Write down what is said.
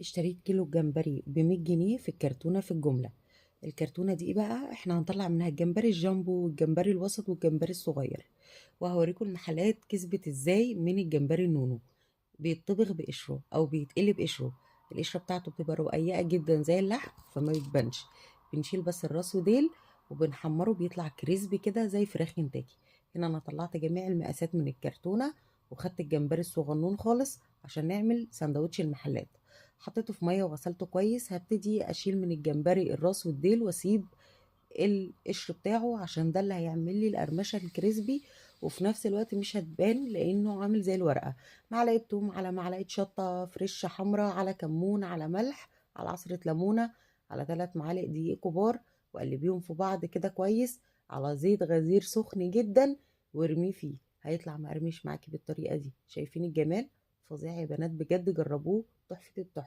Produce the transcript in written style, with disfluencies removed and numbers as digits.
اشتريت كيلو جمبري ب100 جنيه في الكرتونة في الجملة. الكرتونة دي بقى احنا هنطلع منها الجمبري الجامبو والجمبري الوسط والجمبري الصغير، وهوريكم المحلات كسبت ازاي من الجمبري النونو. بيتطبخ بقشره او بيتقلي بقشره، القشرة بتاعته بتبقى رقيقة جدا زي اللحم فما بتبانش. بنشيل بس الراس وديل وبنحمره، بيطلع crispy كده زي فراخ كنتاكي. هنا انا طلعت جميع المقاسات من الكرتونة وخدت الجمبري الصغنون خالص عشان نعمل سندوتش المحلات. حطيته في مية وغسلته كويس. هبتدي اشيل من الجمبري الراس والديل واسيب القشر بتاعه عشان ده اللي هيعمل لي القرمشه ال crispy، وفي نفس الوقت مش هتبان لانه عامل زي الورقة. معلقه توم على معلقه شطه fresh حمراء على كمون على ملح على عصره ليمونه على 3 معالق دقيق كبار، وقلبيهم في بعض كده كويس على زيت غزير سخن جدا وارميه فيه، هيطلع مقرمش معاكي بالطريقة دي. شايفين الجمال؟ فظيع يا بنات بجد، جربوه تحفة التحفة.